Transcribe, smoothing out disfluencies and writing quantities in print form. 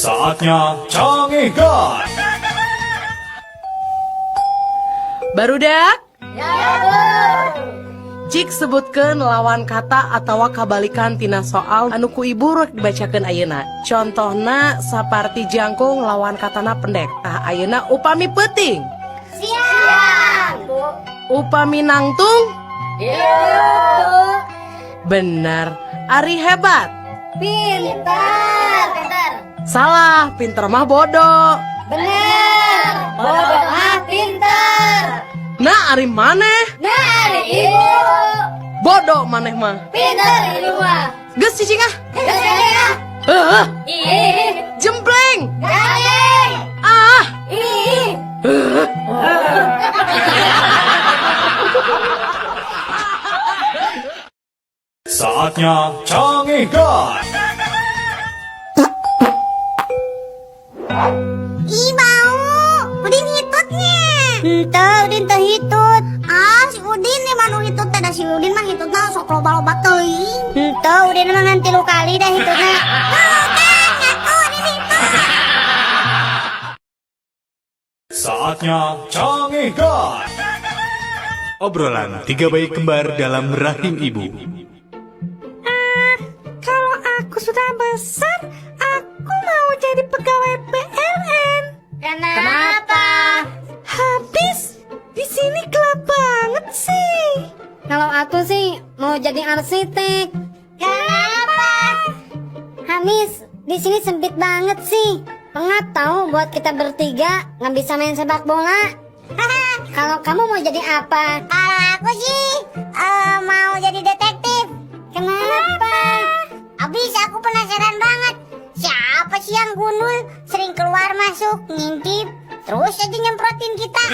Saatnya Canggihkan. Barudak? Ya, Bu. Cik sebutkeun lawan kata atawa kabalikan tina soal anu ku ibu rek dibacakeun ayeuna. Contohna saparti jangkung lawan katana pendek. Tah, ayeuna upami peuting. Siang, Bu. Upami nangtung? Iya, Bu. Bener. Ari hebat? Pintar. Pintar. Salah, pinter mah bodoh. Bener. Bodoh mah pintar. Nah, ari maneh? Nah, ari ibu. Bodoh maneh mah. Pintar ibu mah. Geus cicing ah. Geus cicing ah. Heuh, Ih. Jempleng. Garing. Ah. Ih. Saatnya Canggihkan. Ih, bau. Udin hitutnya. Henteu, Udin teu hitut. Ah, si Udin nih mah nu hitut teh, da si Udin mah hitutna sok loba-loba teuing. Henteu, Udin mah ngan 3 kali dah hitutna. Tuh kan, ngaku Udin hitut. Saatnya Canggihkan. Obrolan 3 bayi kembar dalam rahim ibu. Kalau aku sudah besar, aku mau jadi pegawai PLN. Kenapa? Habis di sini gelap banget sih. Kalau aku sih mau jadi arsitek. Kenapa? Habis di sini sempit banget sih. Pengat tahu buat kita bertiga nggak bisa main sepak bola. Kalau kamu mau jadi apa? Kalau aku sih mau jadi detektif. Kenapa? Abis aku penasaran banget. Siapa sih yang gundul sering keluar masuk ngintip terus aja nyemprotin kita.